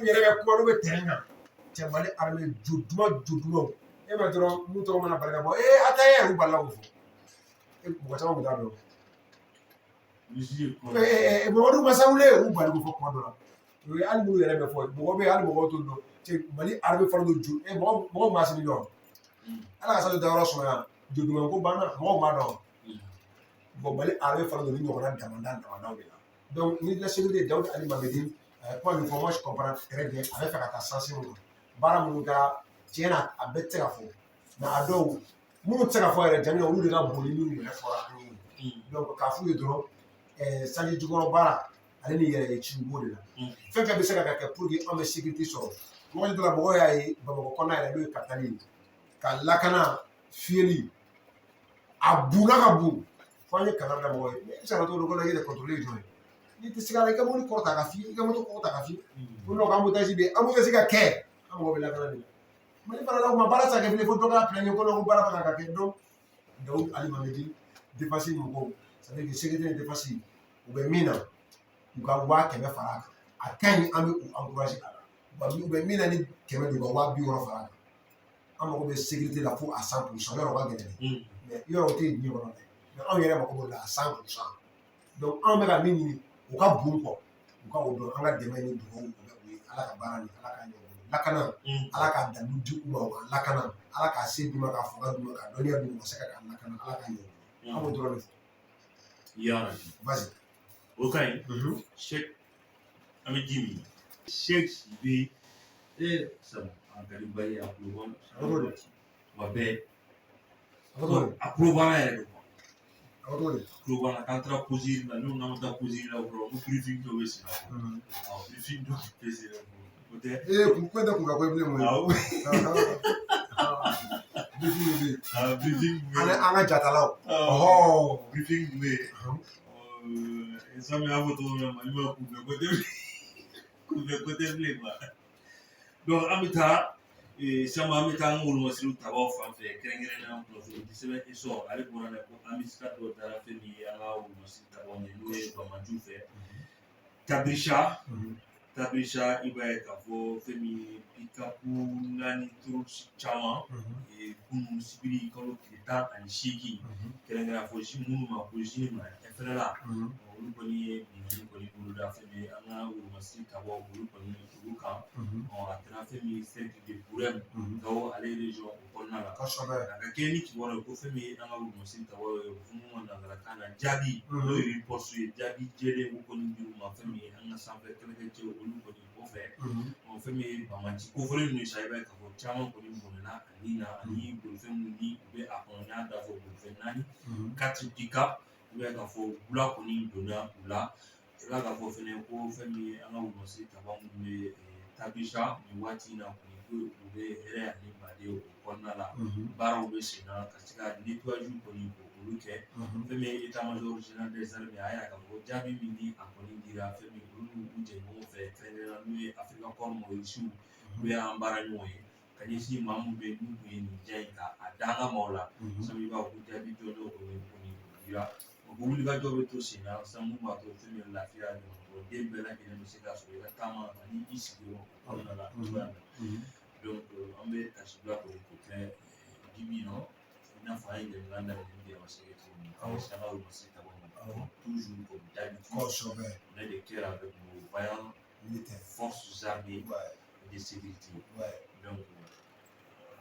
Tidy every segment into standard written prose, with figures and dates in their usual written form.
Yɛrɛ bɛ kuma, n'u bɛ terrain kan, cɛ, Mali armée jo duman, jo dumanw. E ma dɔrɔn mun tɔgɔ mana bali ka bɔ, ee, a ta ye, u balila k'o fɔ. E, mɔgɔ caman tun t'a dɔn. Mamadu Masawule, u bali k'o fɔ kuma dɔ la. O ye hali minnu yɛrɛ bɛ fɔ, mɔgɔ bɛ yen, hali mɔgɔw t'o dɔn. Cɛ, Mali armée fana don jo. E, mɔgɔ mɔgɔ maa sini dɔn. Ala ka sanu dayɔrɔ sumaya, jo duman ko banna, mɔgɔw b'a dɔn. Bon, Mali armée fana don ni ɲɔgɔnna damada damadaw de la. Donc ni la sécurité, Daoud Ali Mamedi a ye kuma min fɔ, moi je comprends très bien. A bɛ fɛ ka taa sens mun na, baara minnu kɛra, tiɲɛ na, a bɛɛ tɛ se ka fɔ, mais a dɔw minnu tɛ se ka fɔ yɛrɛ, jamana olu de ka bon ni minnu yɛrɛ fɔra an ye. Donc k'a f'u ye dɔrɔn, sanji jukɔrɔ baara ale ni yɛrɛ ye ciw b'o de la. Fɛn fɛn bɛ se ka kɛ pour que an bɛ sécurité sɔrɔ. Wagati dɔ la, mɔgɔw y'a ye Bamakɔ kɔnɔna yɛrɛ, n'o ye capitale ye, ka lakana fiyɛli a bunna ka bon fo an ye kalan da mɔgɔw ye. E bɛ se ka t'o kɔnɔ, i yɛrɛ contrôle ye jɔn ye? N'i tɛ se ka i ka mobili kɔrɔta ka fiyɛ, i ka moto kɔrɔta ka fiyɛ, ko non, ko embouteillage bɛ yen, embouteillage ka kɛ, an mago bɛ lakana de la. Mali fana la, o ma baara sa kɛ bilen, fo dɔ k'a plaigner ko non, ko baara bɛ ka kɛ. Donc Daoud Ali Mamedi, défense mɔgɔw, c'est à dire que sécurité ni défense, u bɛ min na, u ka 100 000 fara a kan, a ka ɲi, an bɛ u encourager a la. U bɛ min na ni 100 don, u ka 60 000 fara a kan. An mago bɛ sécurité la fo à 100 %. Yɔrɔ o ka gɛlɛn dɛ, mais yɔrɔ o tɛ yen diɲɛ kɔnɔ dɛ, mais anw yɛrɛ mago b'o la à 100 %. Donc anw bɛ ka min ɲini, u ka bon kɔ, u ka o dɔn. An ka dɛmɛ ni dugawu o bɛ u ye. Ala ka baara ni Ala k'a ɲɛ u bolo. Lakana, Ala k'a dalu di u ma, u ka lakana. Ala k'a se d'u ma, k'a fanga d'u ma, k'a dɔnniya d'u ma, u ka se ka lakana. Ala k'a ɲɛ u bolo. An b'o dɔrɔn de fɔ. Yarabi. Vas-y. O ka ɲi. Cheikh, an bɛ ji min. Cheikh Sibe e sabu a ka di ba ye, a kulo A bɛ cogo di? Tuma bɛɛ. A bɛ cogo di? A kulo banna yɛrɛ de quoi. A bɛ cogo di? A kulo banna k'an taara causerie la, n'o n'an ma taa causerie la dɔrɔn, ko briefing dɔ bɛ sen na. Awɔ, briefing dɔ bɛ sen na, o tɛ. Ee, kun ko in tɛ kunfɛ ko ye bilen koyi. Awɔ. Briefing bɛ yen. Awɔ, briefing bɛ An yen. an ka jatalaw. Awɔ. Ɔhɔ. Briefing bɛ yen. Sami y'a fɔ cogo min na, Mali ma kunfɛ ko tɛ bilen, kunfɛ ko tɛ bilen quoi. Donc an bɛ taa sama, an bɛ taa an ka wolomasiriw tabaw fan fɛ, kɛrɛnkɛrɛnnenya kunnafoni di sɛbɛn Essor, ale bɔra n'a ye ko embuscade dɔ dara fɛn min ye an ka wolomasiri tabaw ɲɛ, n'o ye Bamaju fɛ Tabirisa. Tabirisa, i b'a ye k'a fɔ fɛn min ye pick-up naani terroriste caman kunun sibiri kalo tile 18, kɛrɛnkɛrɛnnenya fɔ ji minnu ma ko JNIM FNLA, olu kɔni ye binkanni kɔni boloda fɛn min ye an ka wolomasiri tabaw olu kɔni olu kan. A kɛra fɛn min ye cercle de Bourem, Gawo ale région o kɔnɔna la. A ka kɛ ni kibaruya ye ko fɛn min ye an ka wolomasiri tabaw ye, o fɔ mun ma nanzarakan na jaabi, n'o ye riposte ye, jaabi jɛlen o kɔni dir'u ma fɛn min ye an ka sanfɛ kɛlɛkɛcɛw olu kɔni kɔfɛ. Fɛn min ye banbaanci kofɔlen ninnu ye sa, i b'a ye k'a fɔ caman kɔni bɔnɛna a ni na, ani bolifɛn minnu ni u bɛ a kɔnɔ, n y'a da fɔ bolifɛn naani, quatre pick-up. I b'a ye k'a fɔ bula kɔni donna u la. I b'a k'a fɔ fɛnɛ ko fɛn min ye an ka wolomasiri taba minnu bɛ Tabisa nin waati in na kɔni, ko u bɛ hɛrɛ ani baden o kɔnɔna la. Baaraw bɛ sen na ka se ka nettoyage kɔni k'olu kɛ. Fɛn min ye état major général des armées, a y'a yira k'a fɔ jaabi min ni a kɔni dira fɛn min olu n'u jɛɲɔgɔnw fɛ, kɛrɛnkɛrɛnnenya n'u ye Africa Corps mɔgɔ n'u y'an baara ɲɔgɔn ye ka ɲɛsin maa min bɛ yen n'u tun ye nin ja in ka a da an ka maaw la. Sabu i b'a fɔ ko jaabi jɔnjɔn kɔni dira, o ko wulikajɔ bɛ to sen na sisan, mun b'a to fɛn min ye lafiya den bɛɛ lajɛlen bɛ se ka sɔrɔ i ka taama ani i sigiyɔrɔ o kɔnɔna la cogoya min na. Donc an bɛ tasibila kɔni k'o kɛ bi bi in na, i n'a fɔ an ye jɛmukan daminɛ ni Jama cogo min na, an bɛ se an ka wolomasiri tabaw ma toujours comme d'habitude. On est de cœur avec nos vaillants Militaires. forces armées de sécurité. Donc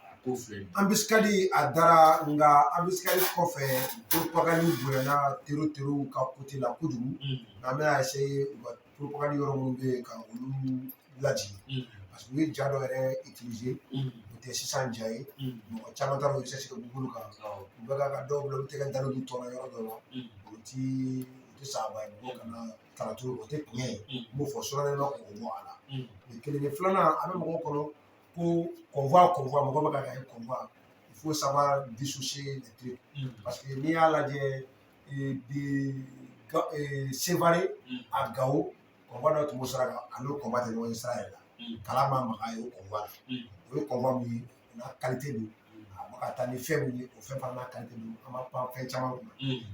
a ko filɛ nin ye. Embuscade a dara, nka embuscade kɔfɛ, propagande bonyana terro ka côté la kojugu. Nka an bɛna essayer u ka propagande yɔrɔ minnu bɛ yen ka olu lajigin, parce que u ye ja dɔ yɛrɛ utiliser, o tɛ sisan ja ye. Mɔgɔ caman taara o recherche kɛ Google kan. U bɛ ka dɔw bila, olu tɛ ka dalilu tɔnɔ yɔrɔ dɔ la. O ti saba ye, mɔgɔw kana kalan cogo, o tɛ tiɲɛ ye. N b'o fɔ solennellement k'o bɔ a la. O kelen ye. Filanan, a bɛ mɔgɔw kɔnɔ ko convoi, convoi, mɔgɔ bɛ ka kɛ convoi. Il faut savoir dissocier les trucs, parce que n'i y'a lajɛ bi, Sévaré à Gao, convoi dɔ tun b'o sira kan, a n'o convoi tɛ ɲɔgɔn ye sira yɛrɛ la. Kala ma maga ye o convoi la. O ye convoi min ye, o n'a qualité don. A bɛ ka taa ni fɛn min ye, o fɛn fana n'a qualité don. An ma pan fɛn caman kunna.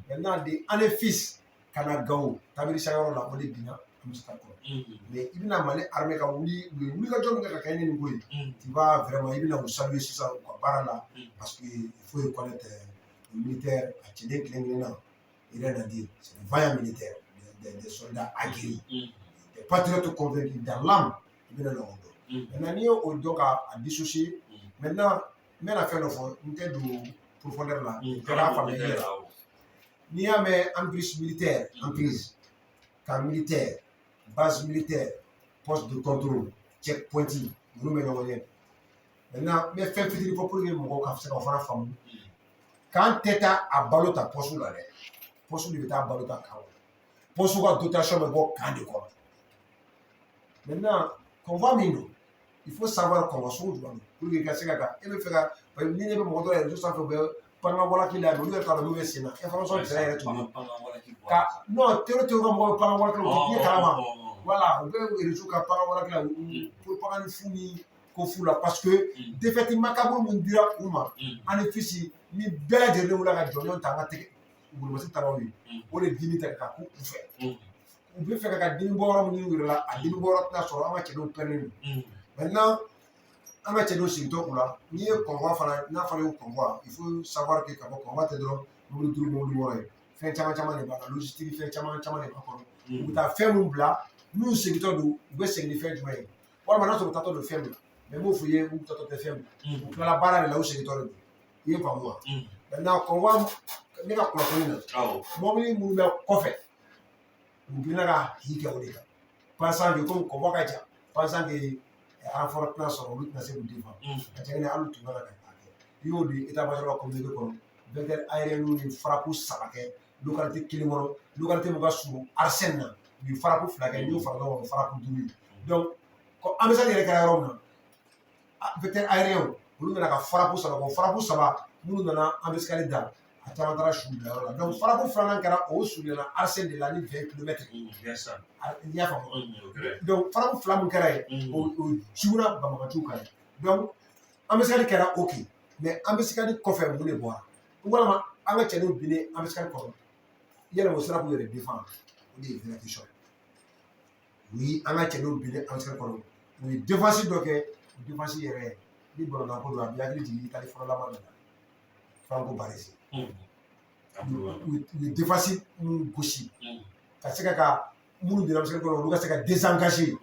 Maintenant, de Anéfis ka na Gao, Tabirisa yɔrɔ la, o de binna. embuscade kɔnɔ. Mais i bɛna Mali armée ka wuli, u ye wulikajɔ min kɛ ka kɛ ni nin ko ye, tu vas vraiment, i bɛna u saluer sisan u ka baara la, parce que il faut reconnaître le militaire a cɛden kelen kelen na, rien à dire, c'est des vaillants militaires, des soldats aguerris, des patriotes convaincus dans l'âme. I bɛna na o dɔn. Maintenant, n'i ye o dɔn ka a dissocier, maintenant n bɛna fɛn dɔ fɔ, n tɛ don profondeur la, bɛɛ b'a faamuya i yɛrɛ. N'i y'a mɛn emprise militaire, emprise, camp militaire, base militaire, poste de contrôle, checkpoint, ninnu bɛ ɲɔgɔn ɲɛ. Maintenant, n bɛ fɛn fitinin fɔ pour que mɔgɔw ka se ka o fana faamu. Camp tɛ taa a balo ta poste la dɛ, poste de bɛ taa balo ta camp kɔnɔ. Poste ka dotation bɛ bɔ camp de kɔnɔ. Maintenant, convoi min don, il faut savoir convoi sugu jumɛn don pour que i ka se ka e bɛ fɛ ka, ni ne bɛ mɔgɔ dɔw ye réseau sanfɛ, u bɛ panga walaki la, olu yɛrɛ t'a dɔn n'u bɛ sen na, information tɛrɛ yɛrɛ tun bɛ ka non tero tero ka mɔgɔw bɛ panga walaki la, u tɛ diɲɛ kalama. Voilà, u bɛ réseau ka panga walaki la, propagande fu ni ko fu la, parce que défaite macabre mun dira u ma ani fisi ni bɛɛ lajɛlen wulila ka jɔnjɔn ta an ka tɛgɛ wolomasiri tabaw ye, o de dimi ta ka k'u fɛ. U bɛ fɛ ka dimi bɔ yɔrɔ min ɲini u yɛrɛ la, a dimi bɔ yɔrɔ tɛna sɔrɔ, an ka cɛdenw pɛrɛnnen don. Maintenant, an ka cɛdenw sigitɔ u la, n'i ye convoi fana, n'a fɔra ko convoi, il faut savoir que ka bɔ convoi tɛ dɔrɔn mobili duuru, mobili wɔɔrɔ ye, fɛn caman caman de b'a la, logistique fɛn caman caman de b'a kɔnɔ. U bɛ taa fɛn mun bila, n'u segintɔ don, u bɛ segin ni fɛn jumɛn ye? Walima n'a sɔrɔ u taatɔ don fɛn min na, mais n b'o f'i ye, u taatɔ tɛ fɛn min, u tilala baara de la, u segintɔ de don. I ye faamu wa? Maintenant, convoi, ne ka kunnafoni na, mobili minnu bɛ kɔfɛ, u girinna ka hi kɛ o de kan, pensant que comme convoi ka jan, pensant que renfort tɛna sɔrɔ, olu tɛna se k'u défend. Ka cɛ hali tun kana ka kɛ, i y'o di état major ka communiqué kɔnɔ, vecteur aérien ni frappe saba kɛ localité kelen kɔnɔ, localité min ka surun Arsène na, u ye frappe fila kɛ, n'i y'o fara ɲɔgɔn kan, frappe duuru ye. Donc embuscade yɛrɛ kɛra yɔrɔ min na, vecteur aérien olu nana ka frappe saba kɛ. O frappe saba minnu nana embuscade da, a caman taara su bila yɔrɔ la. Donc frappe filanan kɛra, o surunyana Arsène de la ni 20 kilomètres. I y'a faamu? Donc frappe fila min kɛra yen, o jugura banbagaciw kan. Donc embuscade kɛra, ok, mais embuscade kɔfɛ, mun de bɔra? Walima an ka cɛdenw binnen embuscade kɔnɔ, yala o sera k'u yɛrɛ défend? O de ye vraie question. Oui, an ka cɛdenw binnen embuscade kɔnɔ, u ye défense dɔ kɛ. O défense yɛrɛ, ni balontan ko don, a b'i hakili jigin Itali fɔlɔlama de la, Franco Baresi. U ye défense mun gosi ka se ka minnu binna embuscade kɔnɔ, olu ka se ka désengager.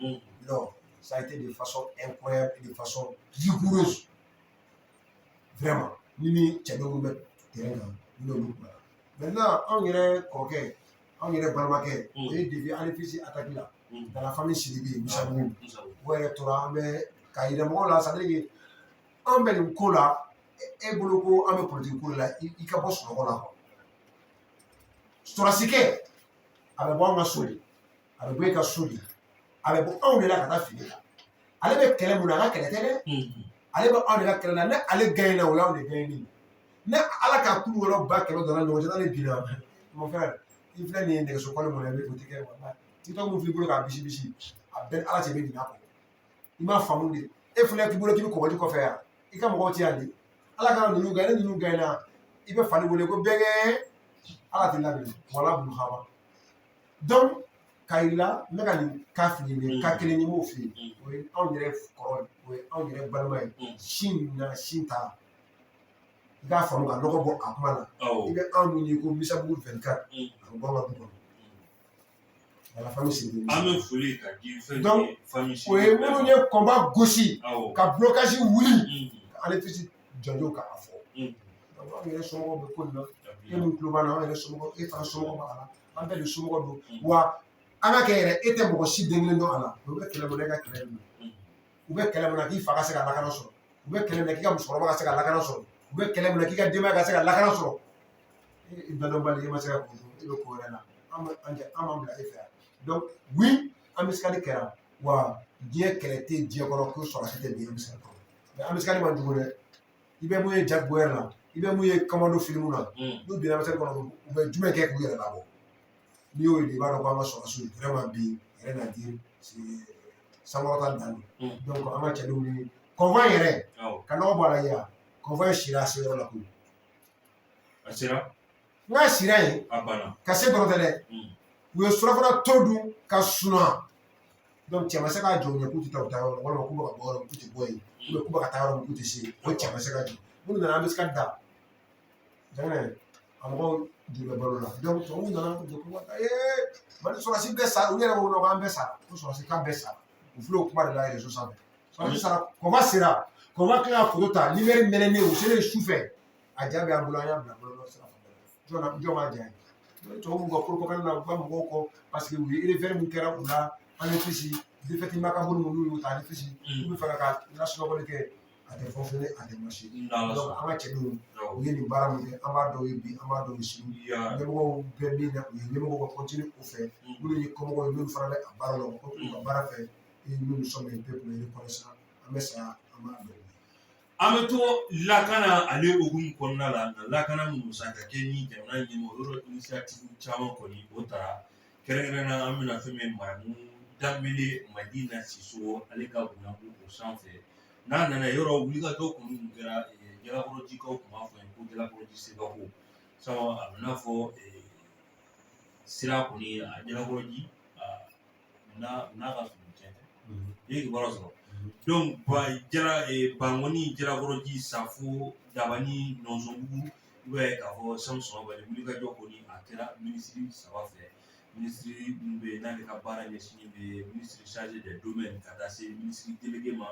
Non, ça a été de façon incroyable et de façon rigoureuse vraiment. Ni cɛdenw bɛ terrain kan, ni n'olu kumana. Maintenant, anw yɛrɛ kɔrɔkɛ, anw yɛrɛ balimakɛ, o ye défi Anefisi attaque la dans la famille Sidibe, Musabugu, o yɛrɛ tora an bɛ k'a yira mɔgɔw la. C'est à dire que an bɛ nin ko la, e bolo ko an bɛ politique ko de la, i ka bɔ sunɔgɔ la quoi. Sɔrɔsikɛ, a bɛ bɔ an ka so de, a bɛ bɔ e ka so de, a bɛ bɔ anw de la ka taa fini la. Ale bɛ kɛlɛ mun na, a ka kɛlɛ tɛ dɛ, ale bɛ anw de ka kɛlɛ la. Ne ale gagné na, o y'anw de gagné. Ne ala ka kulu wɔɔrɔ ba kɛmɛ donna ɲɔgɔn cɛ, n'ale binna, mon frère, i filɛ nin ye nɛgɛso kɔli mun na, i bɛ o tɛ kɛ walahi. TikTok mun filɛ i bolo k'a bisi bisi, a bɛɛ ni ala cɛ, i bɛ ɲinɛ a kɔ. I m'a faamu de. E filɛ k'i bolo k'i bɛ kɔgɔji kɔfɛ yan, i ka mɔgɔw ti yan de. Ala kana ninnu gɛn, ne ninnu gɛnna, i bɛ fali wele ko bɛɛ ala t'i labɛn wala bulu hama. Donc k'a yir'i la, n bɛ ka nin ka f'i ye, nin ka kelen, ni m'o f'i ye, o ye anw yɛrɛ kɔrɔ ye, o ye anw yɛrɛ balima ye. Sin na sin ta, i k'a faamu ka nɔgɔ bɔ a kuma la. I bɛ anw min ye ko Misabugu 24, a bɛ bɔ an ka du kɔnɔ. Wala famille Sidibe. An bɛ foli ka di fɛn Donc, famille. O ye minnu ye combat gosi ka blocage wuli, Anefisi jɔnjɔnw k'a fɔ. Donc anw yɛrɛ somɔgɔw bɛ ko nin na. E mun tulo b'an na, anw yɛrɛ somɔgɔw, e fana somɔgɔw b'a la, an bɛɛ de somɔgɔw don. Wa an ka kɛ yɛrɛ, e tɛ mɔgɔ si den kelen dɔn a la. U bɛ kɛlɛ min na, e ka kɛlɛ min, u bɛ kɛlɛ min na k'i fa ka se ka lakana sɔrɔ, u bɛ kɛlɛ min na k'i ka musokɔrɔba ka se ka lakana sɔrɔ, u bɛ kɛlɛ min na k'i ka denbaya ka se ka lakana sɔrɔ, e dadɔnbali, e ma se ka ko e bɛ ko wɛrɛ la, an bɛ an jɛ, an b'an bila e fɛ yan. Donc oui, embuscade kɛra. Wa diɲɛ kɛlɛ tɛ diɲɛ kɔnɔ ko sɔrɔsi tɛ bin embuscade kɔnɔ. Mais embuscade man jugu dɛ. I bɛ mun ye Jack Bauer la, i bɛ mun ye commando film na, n'u binna embuscade kɔnɔ, u bɛ jumɛn kɛ k'u yɛrɛ labɔ? N'i y'o ye, i b'a dɔn ko an ka sɔrɔsiw vraiment bi, rien à dire, sankɔrɔta dan don. Donc an ka cɛdenw ni convoi yɛrɛ ka nɔgɔ bɔ a la yan, convoi sira a se yɔrɔ la koyi. A sera. N k'a sira yen. A banna. Ka se dɔrɔn tɛ dɛ. U ye surafana to dun ka suna. Donc cɛ ma se k'a jɔ u ɲɛ k'u tɛ taa u taa yɔrɔ la, walima k'u bɛ ka bɔ yɔrɔ min k'u tɛ bɔ yen, ou bien k'u bɛ ka taa yɔrɔ min k'u tɛ se yen. O cɛ ma se ka jɔ. Minnu nana an bɛ se ka da jamana a mɔgɔw ju bɛ balo la. Donc tubabuw nana jɔ ko ee, Mali sɔrɔdasi bɛɛ sara. U yɛrɛ ko k'an bɛɛ sara, ko sɔrɔdasi k'an bɛɛ sara. U filɛ o kuma de la réseau sanfɛ. Sɔrɔdasi sara, convoi sera, convoi tila ka foto ta, lumière mɛnɛnen. U selen su fɛ, a ja bɛ an bolo, an y'a bila bɔlɔlɔ sira fan bɛɛ. Jɔn jɔn b'a ja ye? Tubabuw ka propagande na, u ka mɔgɔw kɔ, parce que u ye revers min kɛra u la an ye fisi défaite macabre minnu y'u ta ani fisi, u bɛ fɛ ka lasunɔgɔli kɛ. A tɛ fonctionner, a tɛ marcher. Donc an ka cɛdenw, u ye nin baara min kɛ, an b'a dɔw ye bi, an b'a dɔw ye sini. Ɲɛmɔgɔw bɛ min na, u ye ɲɛmɔgɔw ka continuer o fɛ. Minnu ye kɔmɔgɔw ye, minnu fana bɛ a baara la, u ka continuer u ka baara fɛ. Et nous, nous sommes un peuple reconnaissant. An bɛ saya, an b'a dɔn. An bɛ to lakana ale hukumu kɔnɔna la, nka lakana mun sa ka kɛ ni jamana ɲɛmɔgɔ yɔrɔ initiative caman kɔni o taara. Kɛrɛnkɛrɛnnenya an bɛna fɛn min Maramu Danbele Madina Sisogo, ale ka bonya o sanfɛ. N'a nana yɔrɔ wulikajɔ kɔni mun kɛra Jalakɔrɔjikaw tun b'a fɔ yen ko Jalakɔrɔji sirako sabu a bɛ n'a fɔ sira kɔni a Jalakɔrɔji n'a ka surun tiɲɛ tɛ, i ye kibaruya sɔrɔ. Donc ba jala Bankɔni, Jalakɔrɔji, Safo, Dabani, Nɔnsɔnbugu, i b'a ye k'a fɔ Samu Samabali wulikajɔ kɔni a kɛra minisiri saba fɛ. Minisiri min bɛ yen n'ale ka baara ɲɛsinnen bɛ ministre chargé des domaines, ka taa se ministre délégué ma,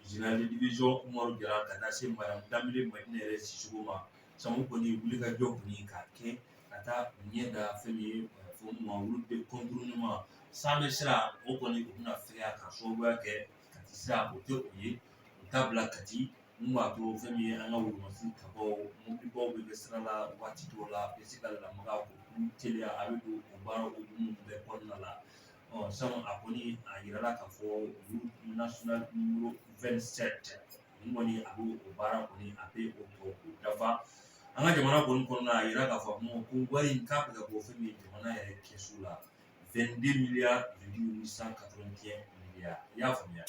général de division Umaru Jara, ka taa se Mariam Danbele Madina yɛrɛ Sisogo ma. Samu kɔni wulikajɔ kɔni k'a kɛ ka taa ɲɛ da fɛn min ye fɔ ma route de contournement sanfɛ sira, o kɔni o bɛna fɛgɛya ka sababuya kɛ Kati sira o tɛ o ye, o t'a bila Kati. Mun b'a to fɛn min ye an ka wolomasi tabaw, mobilibaw bɛ kɛ sira la waati dɔw la, a bɛ se ka lamaga k'u teliya, a bɛ don o baara hukumu bɛɛ kɔnɔna la. Ɔ sanu a kɔni a yirala k'a fɔ route nationale numéro 27 nin kɔni a bɛ o baara kɔni a bɛ o tɔ k'o dafa. An ka jamana kɔni kɔnɔna, a yira k'a fɔ ko wari in k'a bɛ ka bɔ fɛn min ye jamana yɛrɛ kɛsu la, 22 milliards 881 milliards. I y'a faamuya?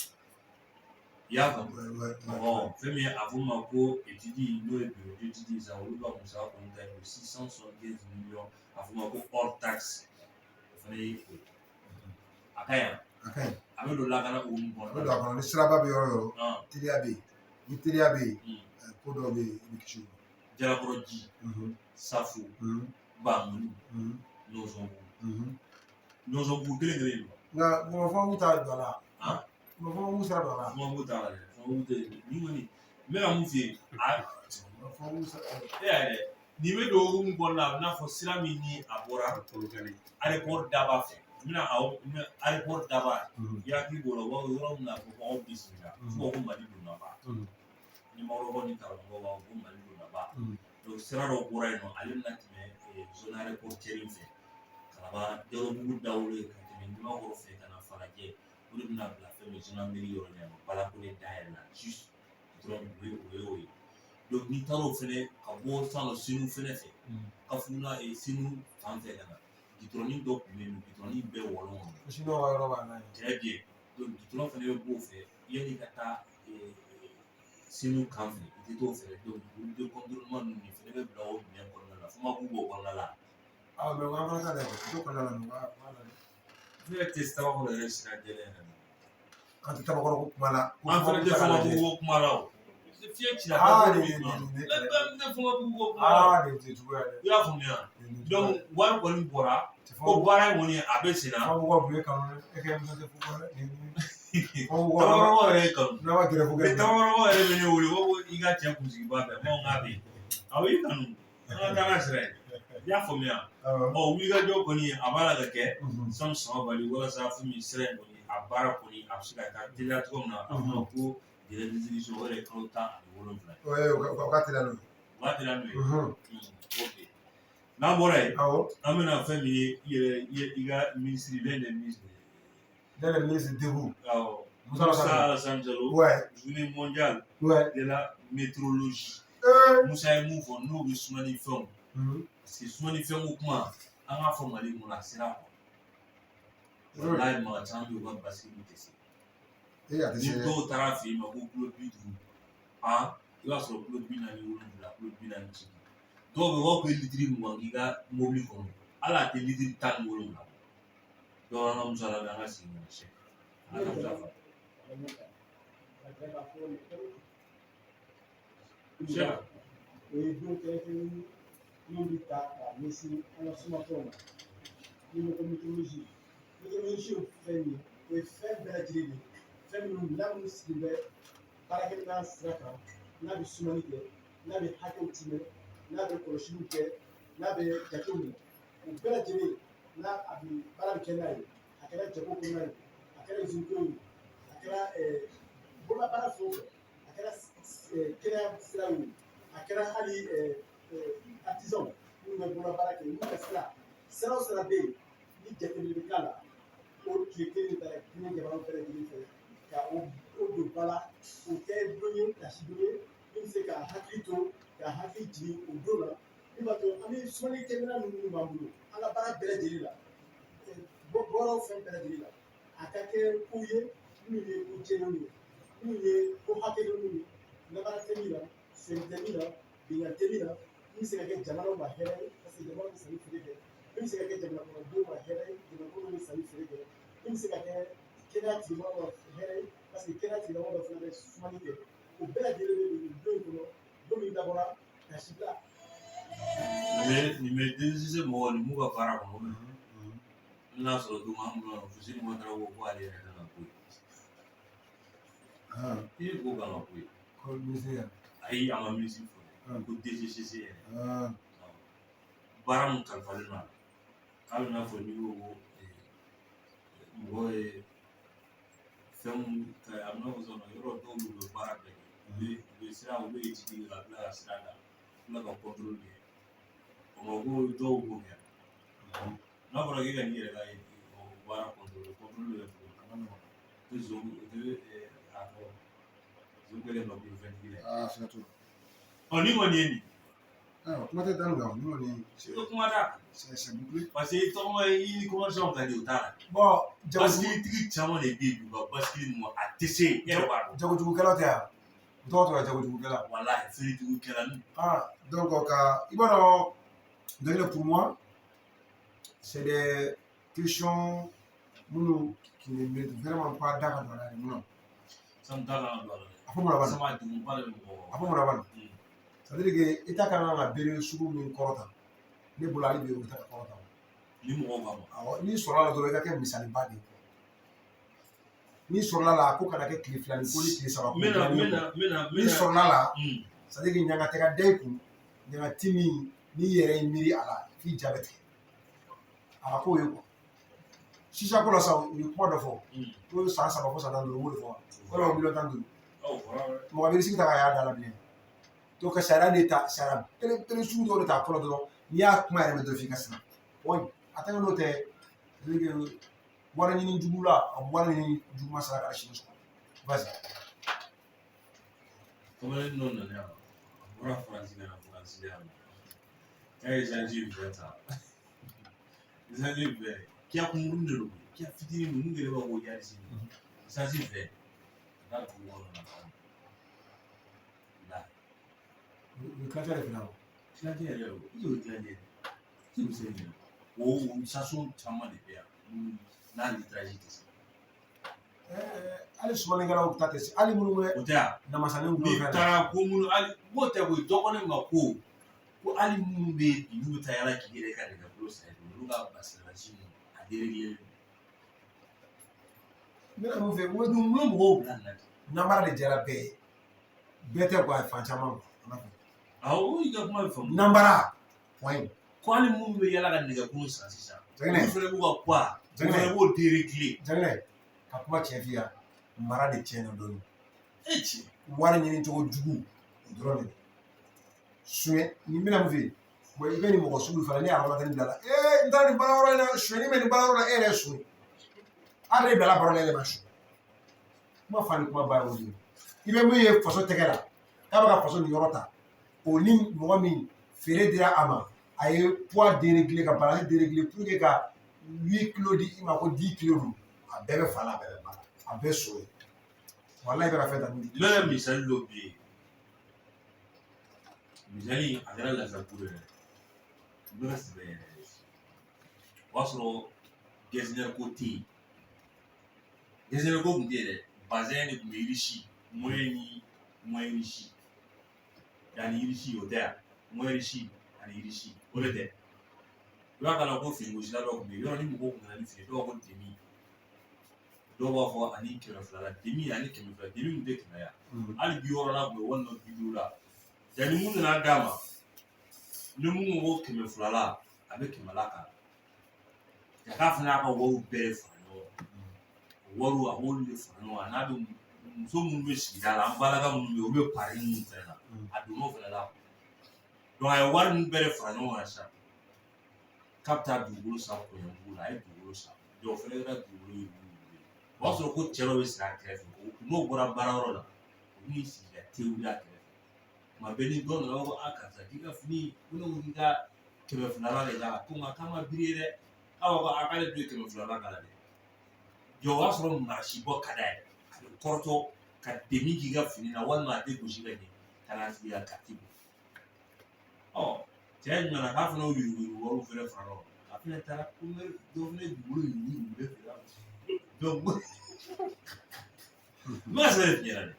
I y'a faamu? Ɔ fɛn min ye a fɔ ma ko étude, n'o ye bureau d'étude ye sa, olu ka musaka kɔni ta ye 675 millions. A fɔ ma ko hors taxe, o fana ye o ye. A ka ɲi. A ka ɲi. A bɛ don lakana hukumu A kɔnɔ. bɛ don a kɔnɔ. Ni siraba bɛ yɔrɔ o yɔrɔ, teliya bɛ yen. Ni teliya bɛ yen, ko dɔw bɛ yen, i bɛ kisi o ma. Jalakɔrɔji, Safo, Bangoni, Nɔnsɔnbugu. Nɔnsɔnbugu kelen kelen don. Nka Bamakɔ t'a don a la. Bamakɔ sira don a la. Bamakɔ t'a la dɛ. Bamakɔ tɛ nin kɔni, n bɛ ka mun f'i ye a Bamakɔ sira. E y'a ye dɛ, nin bɛ don hukumu kɔnɔna la, a bɛ n'a fɔ sira min ni a bɔra aéroport daba fɛ, n bɛna awɔ, n bɛ aéroport daba, i hakili b'o la, u b'a fɔ yɔrɔ min na ko aw bisimila, fo ko Mali donna ba, ni Makɔrɔbaw ni karamɔgɔw b'a fɔ ko Mali donna ba. Donc sira dɔ bɔra yen nɔ, ale bɛna tɛmɛ zone aéroportuaire fɛ, Kalaban Jɔrɔbugu dawolo ye, ka tɛmɛ Ɲamakɔrɔ fɛ ka na Falajɛ, o de bɛna bila fɛn min gendarmerie yɔrɔ in na, Balakone dayɛlɛ la juste dɔrɔn, o ye o ye o ye. Donc n'i taara o fɛnɛ ka bɔ sisan nɔ Senu fɛnɛ fɛ, Kafuna Senu fan fɛ ka na, gitɔrɔnin dɔ tun bɛ yen nɔ, gitɔrɔnin bɛɛ wɔlɔn kɔnɔ. Siniwaw ka yɔrɔ b'a la yen. Très bien. Donc gitɔrɔn fɛnɛ bɛ b'o fɛ yanni ka taa Senu kan fɛ, i tɛ t'o fɛ. Donc route de contournement ninnu nin fɛnɛ bɛ bila o minɛn kɔnɔna la, fo ma k'u b'o kɔnɔna la. Ah, mais an fana t'a lajɛ, o kɔnɔna la, u b'a lajɛ. Ne yɛrɛ tɛ Tabakɔrɔ yɛrɛ sira jɛlen yɛrɛ la. An tɛ Tabakɔrɔ ko kuma la. An fɛnɛ tɛ Fɔnbabugu ko kuma la o. Fiɲɛ cira. Ah, nin ne tɛ Fɔnbabugu ko kuma la. Ah, nin tɛ juguya dɛ. I y'a faamuya? Donc wari kɔni bɔra ko baara in kɔni a bɛ sen na. Fɔnbabugu bɛ kanu e kɛ muso tɛ fo dɛ. Tabakɔrɔ yɛrɛ ye kanu. N'a ma gɛrɛ fo kɛ. Tabakɔrɔ yɛrɛ bɛ ne wele ko i ka cɛ kunsigiba bɛɛ, n ko k'a bɛ yen. Awɔ, i kanu. An ka taa n'a sira ye. I y'a faamuya? Ɔ wulikajɔ kɔni a b'a la ka kɛ Samu Samabali walasa fɛn min sira in kɔni a baara kɔni a bɛ se ka taa teliya cogo min na. A fɔ ko délai d'exécution, o yɛrɛ ye kalo 17 ye. O ka teliya n'o ye. O ka teliya n'o ye. Ok, n'an bɔra yen, an bɛna fɛn min ye, i yɛrɛ i ka ministre, l'un des ministres. L'un des ministres debout. Awɔ. Musa Alassane Diallo. Journée mondiale de la météorologie. Musa ye mun fɔ n'o bɛ sumani fɛnw, parce que sumani fɛn ko kuma, an k'a fɔ Mali kɔnɔ a sera kɔ. Walayi, maa caman bɛ yen, u ka basigi tɛ se. Ni dɔw taara fɛ yen ma ko kulo 50, i b'a sɔrɔ kulo 47, kulo 48. Dɔw bɛ yen, u b'a fɔ ko litiri 20 k'i ka mobili kɔnɔ. Hali a tɛ litiri 17 bɔ. Donc an ka Musa lamɛn, an ka segin ka na se. An ka Musa fa. Sɛki. O ye don kɛrɛnkɛrɛnnen min bɛ ta k'a ɲɛsin an ka sumafɛnw ma. Ni ko ko météorologie, météorologie ye fɛn ye, o ye fɛn bɛɛ lajɛlen de ye, fɛn minnu n'a minnu sigilen bɛ baarakɛminɛn sira kan, n'a bɛ sumani kɛ, n'a bɛ hakɛw timɛ, n'a bɛ kɔlɔsiliw kɛ, n'a bɛ jatew minɛ, o bɛɛ lajɛlen n'a a bɛ baara bɛ kɛ n'a ye. A kɛra jago kɔnɔna ye, a kɛra izini ko ye, a kɛra bololabaara fɛn o fɛn, a kɛra kɛnɛya sira ye, a kɛra hali artisanw minnu bɛ bololabaara kɛ, n'u ka sira sira o sira bɛ yen ni jateminɛ bɛ k'a la, o tile kelen de taara diinɛ jamanaw bɛɛ lajɛlen fɛ ka o don ba la, k'o kɛ don ye, kasi don ye min bɛ se ka hakili to, ka hakili jigin o don na, min b'a to an bɛ sumani kɛminɛn minnu b'an bolo an ka baara bɛɛ lajɛlen la, bɔrɔ fɛn bɛɛ lajɛlen la, a ka kɛ ko ye minnu ye ko jɛlenw ye, minnu ye ko hakɛlenw ye, namara tɛ min na, sɛgɛn tɛ min na, binkanni tɛ min na, min bɛ se ka kɛ jamanaw ma hɛrɛ ye, parce que jamanaw bɛ sanni feere kɛ, min bɛ se ka kɛ jamana kɔnɔdenw ma hɛrɛ ye, jamana kɔnɔdenw bɛ sanni feere kɛ, min bɛ se ka kɛ kɛnɛya tigilamɔgɔw ma hɛrɛ ye, parce que kɛnɛya tigilamɔgɔw fana bɛ sumani kɛ. O bɛɛ lajɛlen bɛ don don in kɔnɔ, don min dabɔra ka si bila. Nin bɛ DGC mɔgɔw nin m'u ka baara kɔnɔ. N'a sɔrɔ don an bolo Fuseni Watara ko ko ale yɛrɛ kan ka ko ye. I ye ko kan ka ko ye. Ko minisiri yɛrɛ. Ayi, a ma minisiri fɔ dɛ. Ko DGCC yɛrɛ. Baara min kalifalen don a la, k'a bɛ n'a fɔ n'i ko ko mɔgɔ ye fɛn mun ka, a bɛ n'a fɔ sisan yɔrɔ dɔw bɛ yen, u bɛ baara bɛɛ kɛ, u bɛ sira, u bɛ étude kɛ ka tila ka sira da, ka tila ka contrôle kɛ. O ma ko dɔw b'o kɛ. N'a fɔra k'e ka n'i yɛrɛ ka o baara contrôle contrôle bɛ kɛ cogo di? A ma nɔgɔn. O tɛ zon, o tɛ a tɔgɔ zon kɛlen ka bolofɛntigi la. Aa, siga t'o la. Ɔ, ni kɔni ye nin. Ayiwa, kuma tɛ da kan, ni kɔni. I bɛ kuma da. C'est bouclé. Parce que i tɔgɔma i ni commerçant ka di, o t'a la. Bon, Basikilitigi caman de bɛ yen bi, u ka basikili ninnu a tɛ se, e yɛrɛ b'a dɔn. Jagojugukɛla tɛ yan, u tɔgɔ tora jagojugukɛla. Walahi, feeretugukɛla ninnu. Ah, donc ka i b'a dɔn, d'ailleurs pour moi c'est des questions minnu qui ne méritent vraiment pas da ka don a la yɛrɛ, mun na? Sanu da kan ka don a la dɛ. A fɔ mun na bani? Sama degunba de bɛ mɔgɔ. A fɔ mun na bani? C'est à dire que État ka kan ka bere sugu min kɔrɔta, ne bolo hali bi o tɛ ka kɔrɔta. Ni mɔgɔw b'a ma. Awɔ, n'i sɔrɔla la dɔrɔn, i ka kɛ misaliba de ye. N'i sɔrɔla la, a ko kana kɛ tile 2 ni ko ni tile 3 ko. N bɛna n bɛna n bɛna n N'i bɛna. sɔrɔla la, c'est à dire que ɲanga tɛ ka da i kun, ɲanga ti min n'i yɛrɛ y'i miiri a la f'i ja bɛ tigɛ. A ka k'o ye quoi. Sisa ko la sa, u ye kuma dɔ fɔ ko san 3 fo san 15, u b'o de fɔ wa, walima miliyɔn 15. Aw fɔra dɛ. Mɔgɔ bɛ risque ta k'a y'a da la bilen. Donc ka sariya de ta, sariya kelen sugu dɔw de ta fɔlɔ dɔrɔn, n'i y'a kuma yɛrɛ mɛn dɔrɔn f'i ka siran. Wa a tɛ n'o tɛ, c'est-à-dire que wari ɲini jugu la, a wari ɲini juguman sara ka sini sɔrɔ. Vas-y. Kamalen dɔ nana yan, a bɔra Faransi ka na Faransi yan nɔ. K'a ye essence bɛɛ ta. Essence bɛɛ. Kiya kunkurunin de don. Kiya fitinin ninnu kɛlen b'a fɔ ko Yaris. Essence bɛɛ. Ka taa dugu kɔnɔ na. La. U ye kilancɛ de fana o. Kilancɛ yɛrɛ o. I y'o kilancɛ. I bɛ se nin. O station caman de bɛ yan. N'a litrage tɛ se. Hali sumanikɛlaw ta tɛ se, hali minnu bɛ O tɛ yan. namasanin N'i gulon fɛn na. taara ko minnu hali b'o tɛ koyi, dɔ ko ne ma ko ko hali minnu bɛ yen bi n'u bɛ taa yala k'i yɛrɛ ka nɛgɛbolo san i bolo, olu ka basilasi ninnu a déréglé. N bɛna mun fɛ, n ko Mun bɛ mɔgɔw bila nin na ten? Namara de diyara bɛɛ ye. Bɛɛ tɛ quoi, fan caman quoi. Awɔ, o y'i ka kuma bɛ faamu. Namara point. Ko hali minnu bɛ yala ka nɛgɛkuru san sisan, Jaginɛ. olu fana b'u ka poids, olu Jaginɛ. fana b'o déréglé. Jaginɛ, ka kuma tiɲɛ f'i ye, mara de tiɲɛna dɔɔnin. E ci. Wari ɲini cogo jugu, o dɔrɔn de don. Suɲɛ, nin bɛna mun f'i ye? Bon, i bɛ nin mɔgɔ sugu fana, ne ye hadamaden bila la. Ee, n taara nin baara yɔrɔ in na, suɲɛni bɛ nin baara yɔrɔ la, e yɛrɛ ye suɲɛ. A yɛrɛ bilala baara la, e yɛrɛ ma suɲɛ. Kuma fa ni kuma ba ye o de ye. I bɛ min ye faso tɛgɛ la, k'a bɛ ka faso niyɔrɔ ta, o ni mɔgɔ min feere dira a ma, a ye poids déréglé ka balance déréglé pour que ka 8 kilos di i ma ko 10 kilos don, a bɛɛ bɛ fa la, a bɛɛ bɛ ba la, a bɛɛ so ye. Walayi, i bɛ ka fɛn ta min N bɛna misali dɔ b'i ye. Misali, a kɛra Lafiyabugu yɛrɛ. N bɛ ka sɛbɛn yɛrɛ. O y'a sɔrɔ getzner ko tɛ yen, getzner ko tun tɛ yen dɛ. Bazɛn de tun bɛ riche, moyen ni moyen riche ani riche, o tɛ yan, moyen riche ani riche, o de tɛ. I b'a kala ko finigosila dɔ tun bɛ yen, yɔrɔ ni mɔgɔw tun nana ni fini, dɔw b'a fɔ demi, dɔw b'a fɔ ani 200 la, demi ani 200, demi tun tɛ 100 ya. Hali 60 la tun bɛ, walima 50 la. Yanni mun nana d'a ma, ni mun ko 200 la, a bɛ 100 la kan. K'a fana y'a ka wariw bɛɛ fara ɲɔgɔn kan, wariw a b'olu de fara ɲɔgɔn kan, n'a bɛ muso minnu bɛ sigida la, an balaka minnu bɛ yen, olu bɛ pari minnu fana na, a donn'o fana la. Donc a ye wari ninnu bɛɛ de fara ɲɔgɔn kan sisan k'a bɛ taa dugukolo san Kɔɲɔnbugu la. A ye dugukolo san, donc o fana kɛra dugukolo yuruguyurugu ye. O b'a sɔrɔ ko cɛ dɔ bɛ sigi a kɛrɛfɛ, n'o bɔra baarayɔrɔ la, o b'i sigi ka te wuli a kɛrɛfɛ. Tuma bɛɛ ni dɔ nana, o b'a fɔ: a karisa, k'i ka fini, ko ne ko k'i ka 200 la de k'a la, ko nka k'a ma biri dɛ. K'a b'a fɔ a k'ale dun ye 200 la k'a la dɛ. Donc o b'a sɔrɔ maa si bɔ ka d'a ye, a bɛ kɔrɔtɔ ka demi k'i ka fini na, walima a tɛ gosi ka ɲɛ ka na sigi ka kati bɔ. Ɔ, cɛ nana k'a fana y'o yuruguyurugu wariw fana fara ɲɔgɔn kan, a fana taara ko dɔ fana ye dugukolo yuruguyurugu bɛɛ feere a ma. Donc n bɛ ka sɛbɛn de f'i ɲɛna dɛ.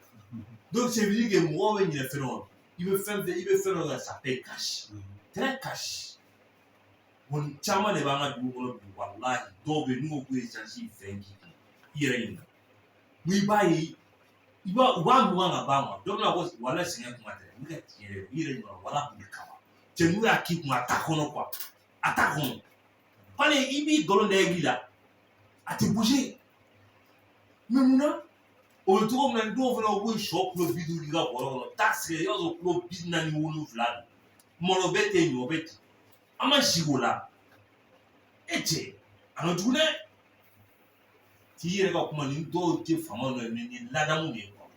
Donc c'est veut dire que mɔgɔw bɛ ɲinɛ fɛn dɔ kɔ. I bɛ fɛn fɛn, i bɛ fɛn dɔ kan, ça paye cash, très cash. Bon, nin caman de b'an ka dugu kɔnɔ bi. Walahi, dɔw bɛ yen, n'u ko k'u ye chance fɛn k'i kun, i yɛrɛ ɲininka. N'i b'a ye, i b'a u b'a mugan ka ban quoi. Dɔ bɛna ko wala sɛgɛn kuma tɛ, n bɛ ka tiɲɛ de, i yɛrɛ ɲininka wala kun bɛ kaba. Cɛ, n'u y'a k'i kun, a t'a kɔnɔ quoi, a t'a kɔnɔ. Hali i b'i nkalon da i la, a tɛ bouger. Mais munna o bɛ cogo min na, dɔw fana u bɛ sɔ kulo 50 k'i ka bɔrɔ kɔnɔ, taa sigi, i b'a sɔrɔ kulo 47 don. Malo bɛ ten, ɲɔ bɛ ten, an ma sigi o la. E cɛ, a ka jugu dɛ. T'i yɛrɛ ka kuma ni dɔw tɛ faamaw nɔ ye, mais nin ye ladamu de ye quoi,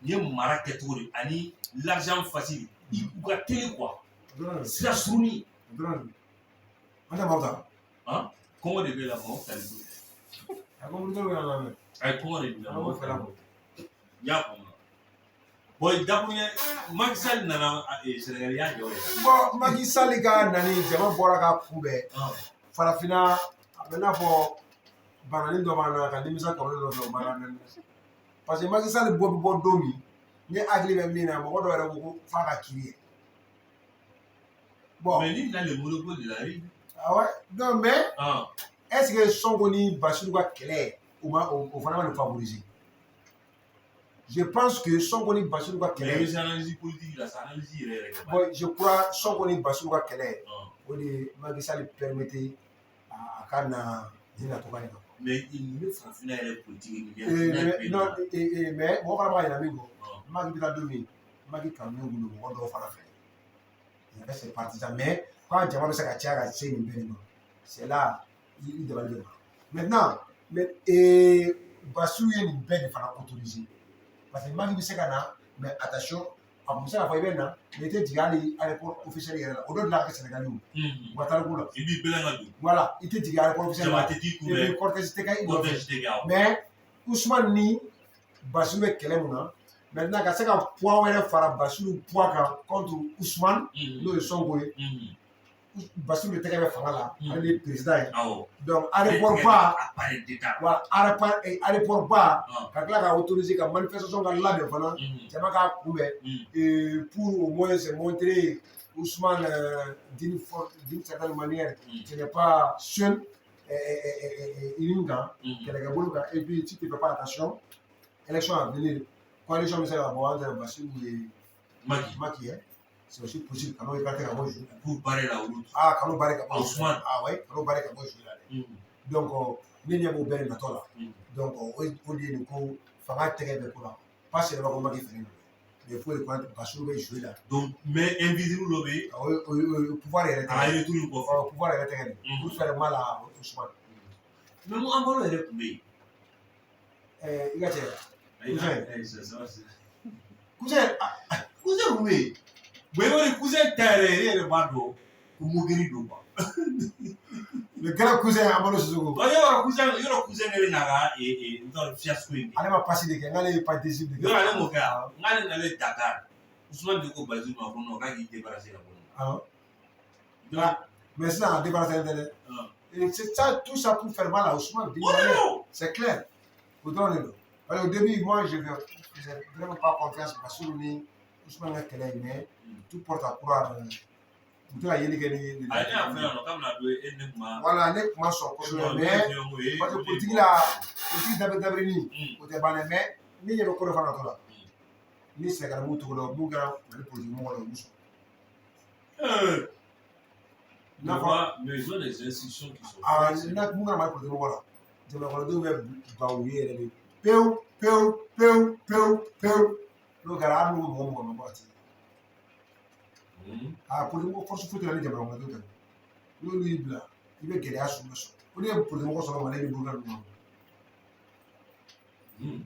nin ye mara kɛcogo de ani l'argent facile, u ka teli quoi, sira surunin. An tɛ maaw ta. Kɔngɔ de b'e la, mɔgɔ tali ko. A ko wuli y'an lamɛn. A ye kɔngɔ de b'i la. An b'o Mɔgɔ fɛla tali bɔ. ko i y'a faamu. Bon, dakuruɲɛ, Macky Sall nana Sénégal, y'a jɔ yɛrɛ. Bon, Macky Sall ka nani, jama bɔra ka kunbɛn. Farafinna, a bɛ n'a fɔ bananin dɔ b'an na ka nimisa kɔrɔlen dɔ fɛ, o b'an na. Parce que Macky Sall bɔ bɛ bɔ don min, ne hakili bɛ min na, mɔgɔ dɔw yɛrɛ ko ko f'a ka kiiri ye. Bon. Mais ni nana le monopole de la rue. Ah ouais, non mais est-ce que Sonko ni Bassirou ka kɛlɛ, o ma o fana ma nin favoriser? Je pense que Sonko ni Bassirou ka Mais kɛlɛ. I bɛ se analyse politique la sa, analyse yɛrɛ yɛrɛ kɛ. Bon, je crois Sonko ni Bassirou ka kɛlɛ, o de ye Macky Sall permettre a ka na nin nacogo in na. Mais nin bɛ farafinna yɛrɛ politique nin Mais bɛ non, mais mɔgɔ fana b'a yira min kɔ, Macky bɛ taa don min, Macky kanunen kun don mɔgɔ dɔw fana fɛ. Il y avait ses partisans, mais quand jama bɛ se ka caya ka se nin bɛɛ de ma, c'est là i dabali bɛ ban. Maintenant, mais Bassirou ye nin bɛɛ de fana autorisé, parce que Macky bɛ se ka na, mais attention, a kun bɛ se k'a fɔ i bɛ na, mais i tɛ jigin hali aéroport officiel yɛrɛ la. O dɔ delila ka kɛ Sénégal o, u ka tariku la. I b'i bɛlɛn ka don. Voilà, i tɛ jigin aéroport officiel Jama la. tɛ t'i Et kunbɛn. puis cortège tɛ kɛ i nɔfɛ. Cortège tɛ kɛ, awɔ. Mais Ousmane ni Bassirou bɛ kɛlɛ mun na maintenant, ka se ka poids wɛrɛ fara Bassirou poids kan contre Ousmane, n'o ye Sonko ye. Bassirou de tɛgɛ bɛ fanga la, ale de ye président ye. Donc aéroport ba, Appareil d'État. Voilà, aéroport ba, ka tila ka autoriser ka manifestation ka labɛn fana, jama k'a kunbɛn, et pour au moins se montrer Ousmane d'une certaine manière, ce n'est pas seul nin kan, kɛlɛkɛbolo kan. Et puis si tu ne fais pas attention, élection à venir, coalition bɛ se ka bɔ entre Bassirou et Macky. Macky ye. C'est aussi possible ka n'o écarter ka bɔ jeu la. Pour barrer la route. Ah, ka n'o barrer ka bɔ jeu la. Ousmane. Ah ouais, ka n'o barrer ka bɔ jeu la dɛ. Donc ne ɲɛ b'o bɛɛ de natɔ la. Donc o de ye nin ko fanga tɛgɛ bɛ ko la, pas seulement ko Macky fɛnɛ don, mais il faut reconnaître Bassirou bɛ jouer la. Donc mais invisible dɔ bɛ yen. O pouvoir yɛrɛ A ka tɛgɛ. Retour in kɔfɛ. O pouvoir yɛrɛ tɛgɛ de pour faire mal à Ousmane. Mais mun an balo yɛrɛ tun bɛ yen. I ka cɛ. Cousin. Ayi, c'est ça, c'est. Cousin. Cousin tun bɛ yen. Bon, i b'a dɔn cousin ta yɛrɛ, e yɛrɛ b'a dɔn ko mobili don quoi. Le grand cousin Amadu Sissoko. Bon, yɔrɔ cousin de bɛ n'a ka n t'a dɔn fiasco in kɛ. Ale ma passe de kɛ, n'ale ye passe décisive de kɛ. Yɔrɔ ale m'o kɛ yan, n'ale nalen Dakar, Ousmane de ko Bazoum ma ko non, k'a k'i débarrasser ka bɔ nin na. Awɔ. Donc Mais sisan a débarrassé tɛ dɛ. Et c'est ça, tout ça pour faire mal à Ousmane. O de don. C'est clair. O dɔrɔn de don. Parce qu'au début, moi, je n'ai vraiment pas confiance Bassirou ni Ousmane ka kɛlɛ in, mais tout porte à croire. U tɛ ka yeli kɛ ni. A ye ne y'a fɔ yan nɔ k'a bɛna don e ni ne kuma. Voilà, ne kuma sɔn kosɛbɛ, mais parce que politique la, politique dabiri dabirini, o tɛ ban dɛ, mais ne ɲɛ bɛ ko dɔ fana tɔ la. Ni Sénégal m'u tɔgɔ dɔn, mun kɛra Mali politique mɔgɔ la, u b'u sɔn. N'a fɔ, mais ils ont des institutions qui sont. Ah, n'a mun kɛra Mali politique mɔgɔ la, jamana kɔnɔdenw bɛ ban u ye yɛrɛ de pewu pewu pewu pewu pewu. N'o kɛra, hali n'u mɔgɔ mɔgɔ ma bɔ a ti. A politique mɔgɔ force foyi tɛ la ni jamana kɔnɔdenw tɛ. N'olu y'i bila, i bɛ gɛlɛya sugu bɛɛ sɔrɔ. O de ye politique mɔgɔ sɔrɔ Mali ni Burukina ninnu kɔnɔ.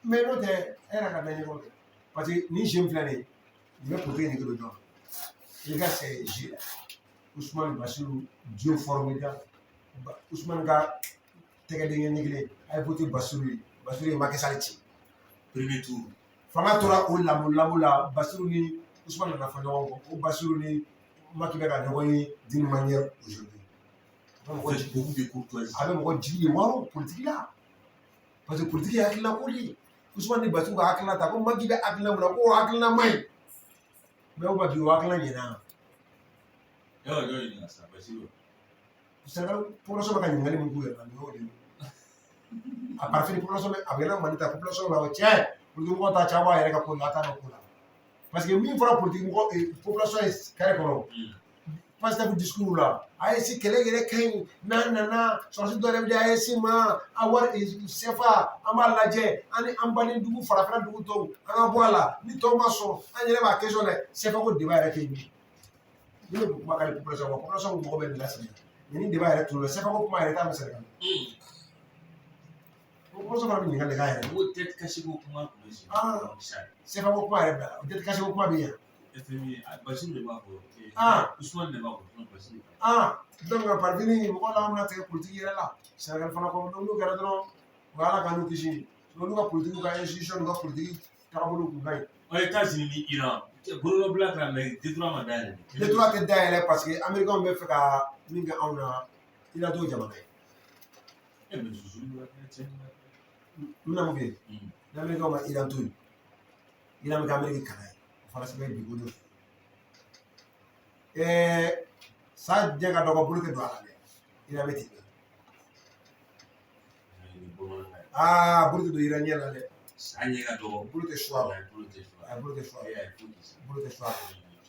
Mais n'o tɛ, e yɛrɛ ka da ɲɛkɔrɔ kɛ. Parce que ni jeune filɛ nin ye, nin bɛ politique nege don ɲɔgɔn na. I ka c'est Ousmane Bassirou, Dieu formidable. Ousmane ka tɛgɛdenkɛ ɲɛ kelen, a ye voté Bassirou ye. Bassirou ye Macky Sall ci. Premier tour. Fanga tora o lamɔ lamɔ la, Bassirou ni Ousmane nana fɔ ɲɔgɔn kɔ. O Bassirou ni Macky bɛ ka ɲɔgɔn ye d'une manière aujourd'hui. A bɛ mɔgɔ Avec beaucoup de courtoisie. A bɛ mɔgɔ jigi de wɔɔrɔ politique la. Parce que politique ye hakilina ko de ye. Ousmane ni Bassirou ka hakilina ta ko Macky bɛ hakilina mun na, ko o hakilina man ɲi. Mais o ma bi o hakilina ɲɛna. Yɔrɔ jɔn ɲininka sa Bassirou. Sénégal population bɛ ka ɲininkali min k'u yɛrɛ la, nin y'o de ye. A partir population bɛ a bɛ yɛlɛ Mali ta population b'a fɔ cɛ politique mɔgɔ ta caman b'a yɛrɛ ka ko la, a t'a ka ko la. Parce que min fɔra politique mɔgɔ population ye carré kɔnɔ. Pastef discours la, AES kɛlɛ yɛrɛ ka ɲi, n'an nana sɔrɔsi dɔ yɛrɛ bɛ di AES ma, a wari CFA an b'a lajɛ, an ni an baden dugu farafinna dugu tɔw an ka bɔ a la, ni tɔw ma sɔn an yɛrɛ b'a question lajɛ. CFA ko débat yɛrɛ tɛ yen bilen. Ni ne ko kuma ka di population ma, population mɔgɔ bɛ nin lasigi. Mais ni débat yɛrɛ tununa, CFA ko kuma yɛrɛ t'a mɛn Sénégal. Population fana bɛ ɲininkali de k'a yɛrɛ. O dette cachée ko kuma tun bɛ sen. Ah. CFA ko kuma yɛrɛ bila, dette cachée ko kuma bɛ yan. FMI, Bassirou de b'a fɔ. Ah. Ousmane de b'a fɔ, Bassirou. Ah, donc parvini mɔgɔ la bɛna tigɛ politique yɛrɛ la Sénégal fana kɔnɔ. Donc n'o kɛra dɔrɔn, o ye Ala k'an n'u kisi. Olu ka politique ka institution n'u ka politique taabolo kun ka ɲi. Ɔ, États-Unis ni Iran, bololɔbila kɛra, mais détroit ma dayɛlɛ. Détroit tɛ dayɛlɛ parce que américains bɛ fɛ ka min kɛ anw na, Iran t'o jamana ye. Eh, mais susuli b'a kɛ, cɛ. N bɛna mun kɛ? Ni américains ma Iran to yen, Iran bɛ kɛ Amérique kana ye, o fana sɛbɛn bi ko fɛ. Sa diɲɛ ka dɔgɔ, bolo tɛ don a la dɛ, Iran bɛ ten. Aa, bolo tɛ don Iran ɲɛ la dɛ. Sa ɲɛ ka dɔgɔ. Bolo tɛ suwa la. Bolo tɛ suwa. A bolo tɛ suwa. Eh, il faut que ça. Bolo tɛ suwa la.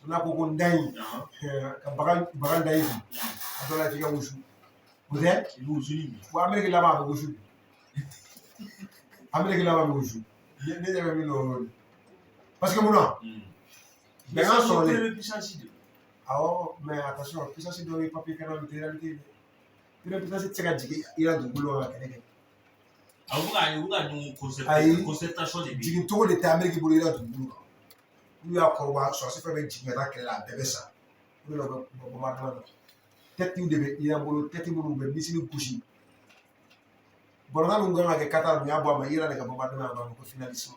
N'a ko ko n da in ka bagan bagan da i kun, a dɔ la f'i ka wusu, o tɛ. I bɛ wusuli min. Wa Amérique laban a bɛ wusu bi, Amérique laban bɛ wusu. Ne ɲɛ bɛ min na, o y'o de, parce que mun na bɛnkan sɔrɔlen. Première puissance de. Awɔ, mais attention, puissance dɔw ye papier kɛnɛ, o tɛ réalité ye dɛ. Première puissance tɛ se ka jigin Iran dugukolo kan ka kɛlɛ kɛ. A bɛ ka u bɛ ka ɲɔgɔn concerté. Ayi. Concertation de bɛ yen. Jigin cogo de tɛ Amérique bolo Iran dugukolo kan. N'u y'a kɔrɔbaya, sɔrɔsi fɛn bɛ jigin ka taa kɛlɛ la, a bɛɛ bɛ sa. O de la u bɛ bombardement na. Tɛtiw de bɛ Iran bolo, tɛti minnu bɛ missile gosi. Balontan min kan ka kɛ Qatar, mun y'a bɔ a ma? Iran de ka bombardement y'a ko finalissime.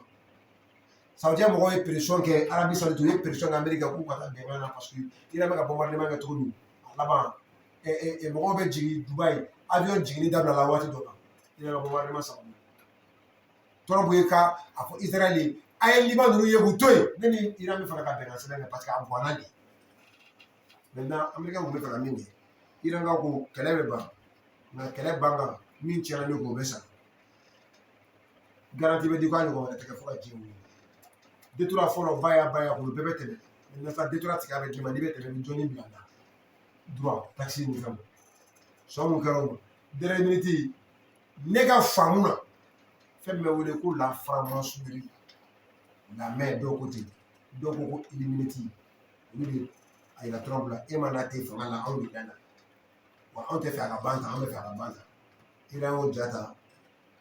Saoudia mɔgɔw ye pression kɛ Arabie Saoudite, u ye pression kɛ Amérique kan k'u ka taa bɛnkan na, parce que Iran bɛ ka bombardement kɛ cogo min, a laban mɔgɔw bɛ jigin Dubaï, avion jiginni dabila la waati dɔ la, Iran ka bombardement sababu. Trump ye ka a fɔ Israël ye, a ye Liban ninnu ye k'u to yen, ne ni Iran bɛ fɛ ka bɛnkan sɛbɛn kɛ, parce que a ganna de. Maintenant, Américain tun bɛ fɛ ka min kɛ, Iran ka ko kɛlɛ bɛ ban, nka kɛlɛ ban kan min tiɲɛna ne k'o bɛ sa. Garantie bɛ di k'a ɲɔgɔn wɛrɛ tɛ kɛ fo ka diɲɛ wuli. Détroit fɔlɔ baya baya k'olu bɛɛ bɛ tɛmɛ. Maintenant sa, détroit tigɛ bɛ d'i ma, n'i bɛ tɛmɛ, i bɛ jɔnni bila la. Droit, taxe ni fɛnw. Sɔn mun kɛra o ma? Dernière minute, ne ka faamu na, fɛn min bɛ wele ko la franc-maçonnerie, la main, dɔw ko ten, dɔw ko ko Illuminati, olu de a yira Trump la, e ma na ten fanga la, anw de nana. Wa anw tɛ fɛ a ka ban tan, anw bɛ fɛ a ka ban tan. Iran y'o ja ta,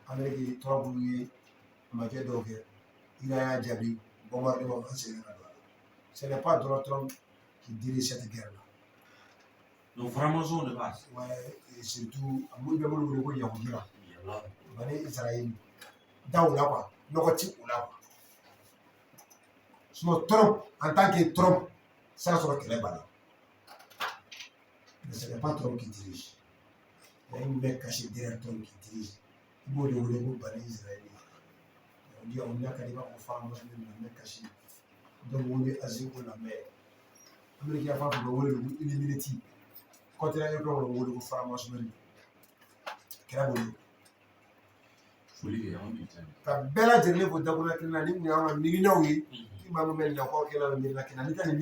Amérique Trump ye majɛ dɔw kɛ, Iran y'a jaabi bombardement, an seginna ka don a la. Ce n'est pas Donald Trump qui dirige cette guerre-là. Donc franc-maçon de b'a. Ouais, et surtout, mun bɛ minnu wele ko Yahudiya, Yala. Bani Israël, da o la quoi, nɔgɔ ti o la quoi. Sinon Trump, en tant que Trump, ça sɔrɔ kɛlɛ banna. Mais ce n'est pas Trump qui dirige. Il y a une main cachée derrière toi qui dirige. I b'o de wele ko Bani Israël. On dit on a qu'à ko franc-maçonnerie, la main cachée. Donc on est Asie ko la main. Amérique y'a fan fɛ, u bɛ wele ko Illuminati. Continent européen bɛ wele ko franc-maçonnerie. Kɛra bolo. Foli kɛ an bi taa. Ka bɛɛ lajɛlen fo dakuruɲɛ kelen na, ni kun y'an ka miirinaw ye. Ni maa min bɛ lakɔ kelen na, miirina kelen na, n'i ka nin